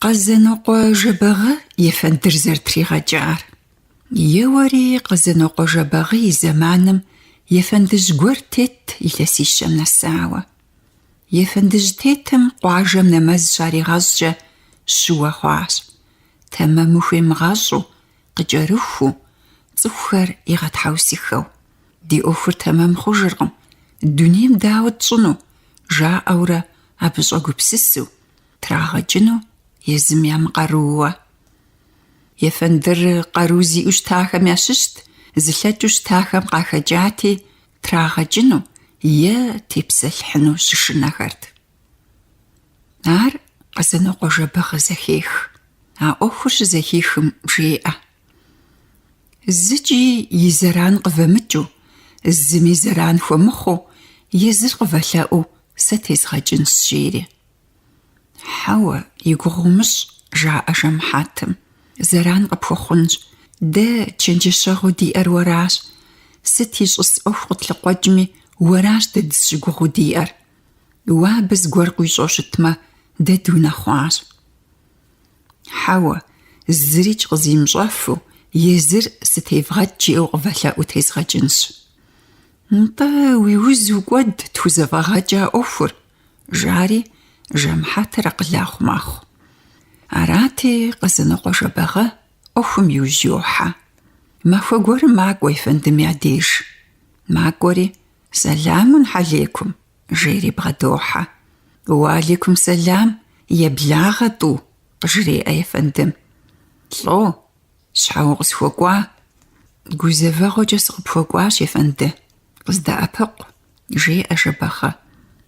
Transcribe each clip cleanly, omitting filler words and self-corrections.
Къэзанокъуэ Жэбагъы ефэндыр зэрытригъэкӏар. Еуэри, Къэзанокъуэ Жэбагъы и зэманым ефэндыжь гуэр тетт илъэсищэм нэсауэ. Ефэндыжь тетым къуажэм нэмэз щаригъэщӏкӏэ щыуэ хъуащ. Тэмэму хуемыгъэщӏу, къыкӏэрыхуу, цӏыхухэр игъэтхьэусыхэу. Ди ӏуэхур тэмэм хъужыркъым, дунейм дауэ тщӏыну? жаӏэурэ абы щӏэгупсысу, трагъэкӏыну езым ямыкъарууэ. Ефэндыр къару зиӏэу щытахэм ящыщт, зылъэкӏыу щытахэм къахэкӏати, трагъэкӏыну е тепсэлъыхьыну щышынэхэрт. Ар Къэзанокъуэ Жэбагъы зэхех. А ӏуэхур щызэхихым жеӏэ: Зыкӏи и зэран къывэмыкӏыу, зыми зэран хуэмыхъуу, езыр къывэлъэӏуу сэ тезгъэкӏынщ, жери. Хьэуэ, и гугъу умыщӏ, жаӏэ жэмыхьэтым. Зэран къыпхуэхъунщ. Дэ чэнджэщэгъуу диӏэр уэращ. Сыт ищӏыс ӏуэху къытлъыкъуэкӏми, уэращ дэ дызыщыгугъыу диӏэр. Уэ абы зыгуэр къуищӏэу щытмэ, дэ дунэхъуащ. Хьэуэ, зырикӏ къызимыщӏэфу, езыр сытевгъэкӏ жиӏэу къывэлъэӏуу тезгъэкӏынщ. Нтӏэ, уи уз укӏуэд, тхузэфӏэгъэкӏ а ӏуэхур, жари жэмыхьэтыр акъылэгъу мэхъу. Арати, Къэзанокъуэ Жэбагъы ӏуэхум иужь йохьэ. Махуэ гуэрым макӏуэ ефэндым я деж. Макӏуэри, Сэламун хьэлейкум, жери бгъэдохьэ. Уалейкум сэлам, еблагъэ тӏу, къыжреӏэ ефэндым. Лӏо, щхьэ укъысхуэкӏуа? Гузэвэгъуэкӏэ сыкъыпхуэкӏуащ, ефэнды, къыздэӏэпыкъу, жеӏэ Жэбагъы.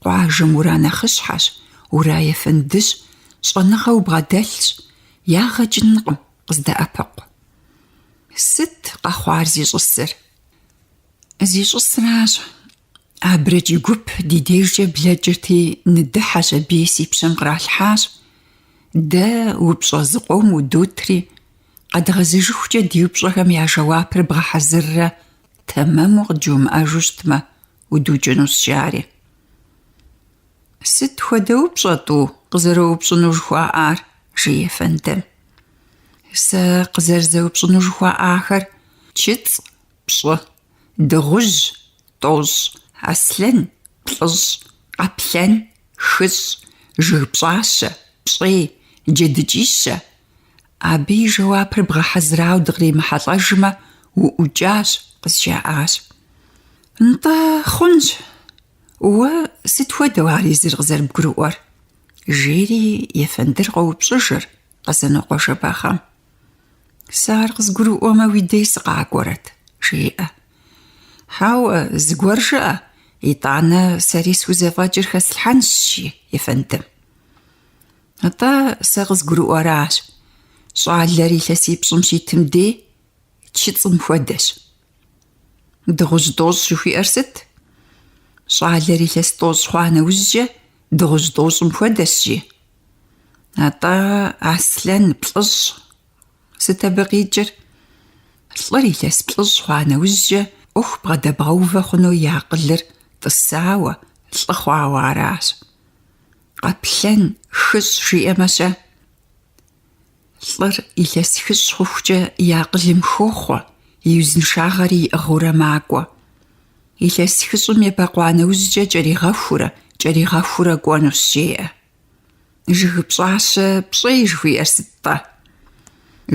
Къуажэм уранэхъыщхьэщ, ураефэндыщ, щӏэныгъэ убгъэдэлъщ, ягъэ кӏынкъым, къыздэӏэпыкъу. Сыт къэхъуар зищӏысыр? Зищӏысращ. Абрэдж гуп ди дежкӏэ блэкӏырти, ныдыхьэщ аби си пщэм къралъхьащ. Дэ упщӏэ зыкъом удотри, къэдгъэзэжыхукӏэ ди упщӏэхэм я жэуапыр бгъэхьэзыррэ тэмэму къыджомыӏэжу щытмэ, удукӏынущ, жари. Сыт хуэдэ упщӏэ, тӏу, къызэроупщӏыну жыхуаӏар? жи ефэндым. Сэ къызэрызэупщӏыну жыхуаӏахэр чыцӏ, пщӏы, дыгъужь, тӏощӏ, аслъэн, плӏыщӏ, къаплъэн, хыщӏ, жыг пщӏащэ, пщӏей, джэдыкӏищэ. Абы и жэуапыр бгъэхьэзырауэ дыкъримыхьэлӏэжмэ, уӏукӏащ, къызжаӏащ. Нтӏэ, хъунщ. Уэ сыт хуэдэу ар езыр къызэрыбгурыӏуэр? жери ефэндыр къоупщӏыжыр Къэзанокъуэ Жэбагъым. Сэ ар къызгурыӏуэмэ, уи дей сыкъакӏуэрэт, жеӏэ. Хьэуэ, зыгуэр жыӏэ, итӏанэ сэри схузэфӏэкӏыр хэслъхьэнщ, жи ефэндым. Атӏэ, сэ къызгурыӏуэращ. Щӏалэр илъэсипщӏым щитым дей чыцӏым хуэдэщ. Дыгъужь тӏощӏ жыхуиӏэр сыт? Щӏалэр илъэс тӏощӏ хъуа нэужькӏэ дыгъужь тӏощӏым хуэдэщ, жи. Атӏэ, аслъэн плӏыщӏ. Сыт абы къикӏыр? Лӏыр илъэс плӏыщӏ хъуа нэужькӏэ ӏуэху бгъэдэбгъэувэ хъуну и акъылыр тӏысауэ, лӏы хъуауэ аращ. Къаплъэн хыщӏ жиӏэмэ-щэ? Лӏыр илъэс хыщӏ хъухукӏэ и акъылым хохъуэ, и узыншагъэри иӏыгъыурэ макӏуэ. Илъэс хыщӏым ебэкъуа нэужькӏэ кӏэригъэхурэ, кӏэригъэхурэ кӏуэнущ, жеӏэ. Жыг пщӏащэ пщӏей жыхуиӏэр сыт-тӏэ?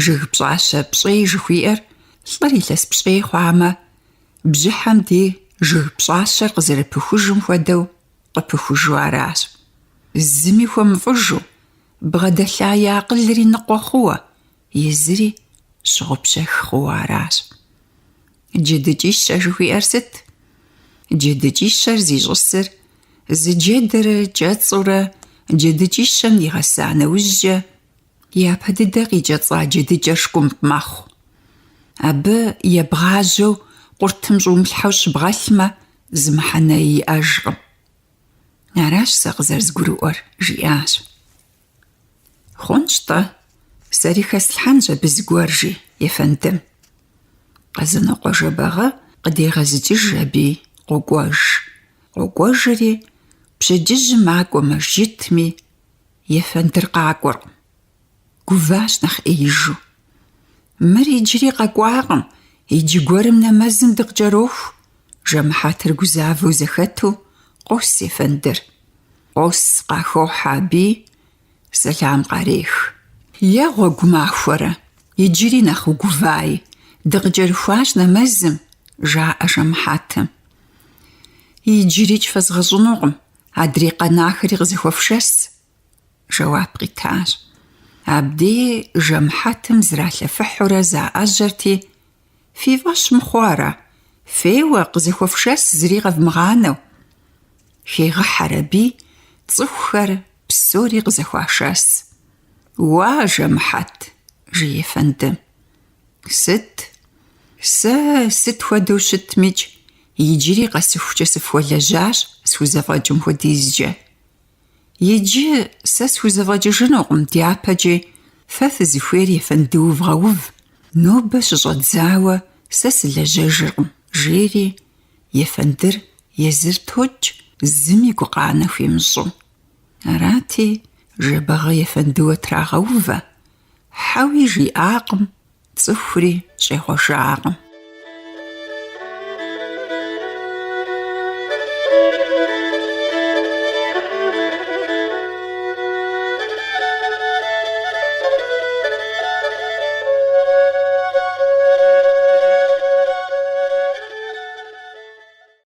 Жыг пщӏащэ пщӏей жыхуиӏэр лӏыр илъэс пщӏей хъуамэ, бжьыхьэм дей жыг пщӏащэр къызэрыпыхужым хуэдэу къыпыхужу аращ. Зыми хуэмыфӏыжу, бгъэдэлъа и акъылри ныкъуэ хъууэ, езыри щыгъупщэх хъууэ аращ. Джэдыкӏищэ жыхуиӏэр сыт? Джэдыкӏищэр зищӏысыр зы джэдыр кӏэцӏурэ джэдыкӏищэм нигъэса нэужькӏэ, япэ дыдэ къикӏэцӏа джэдыкӏэр шкӏумпӏ мэхъу. Абы ебгъажьэу къуртым щӏумылъхьэу щыбгъэлъмэ, зы мыхьэнэи иӏэжкъым. Аращ сэ къызэрызгурыӏуэр, жиӏащ. Хъунщ-тӏэ, сэри хэслъхьэнщ абы зыгуэр, жи ефэндым. Къэзанокъуэ Жэбагъы къыдегъэзыкӏыж аби, къокӏуэж. Къокӏуэжри, пщэдджыжьым макӏуэ мэжджытми, ефэндыр къакӏуэркъым. Гуващ нэхъ ӏеижу. Мыр иджыри къэкӏуакъым, иджы гуэрым нэмэзым дыкъыкӏэроху, жэмыхьэтыр гузавэу зэхэту къос ефэндыр. Къос, къахохьэ аби, сэлам къарех. Е гъуэгу махуэрэ, иджыри нэхъ угуваи, дыкъыкӏэрыхуащ нэмэзым, жаӏэ жэмыхьэтым. Иджырикӏ фэзгъэщӏынукъым, адрей къэнахэри къызэхуэфшэс, жэуап къитащ. Абдей жэмыхьэтым зралъэфыхьурэ заӏэжьэрти, фи фӏэщ мыхъуу ара? Феуэ, къызэхуэфшэс зыри къэвмыгъанэу. Хегъыхьэр аби, цӏыхухэр псори къызэхуашэс. Уа, жэмыхьэт, жи ефэндым. Сыт? Сэ сыт хуэдэу щытмикӏ, иджыри къэсыхукӏэ сыфхуэлэжьащ схузэфӏэкӏым хуэдизкӏэ. Иджы сэ схузэфӏэкӏыжынукъым дяпэкӏи фэ фызыхуейр ефэндыуэ вгъэув, нобэ щыщӏэдзауэ сэ сылэжьэжыркъым, жери ефэндыр езыр токӏ, зыми гукъанэ хуимыщӏу. Арати, Жэбагъы ефэндыуэ трагъэувэ, хьэуи жиӏакъым, цӏыхури щӏегъуэжакъым.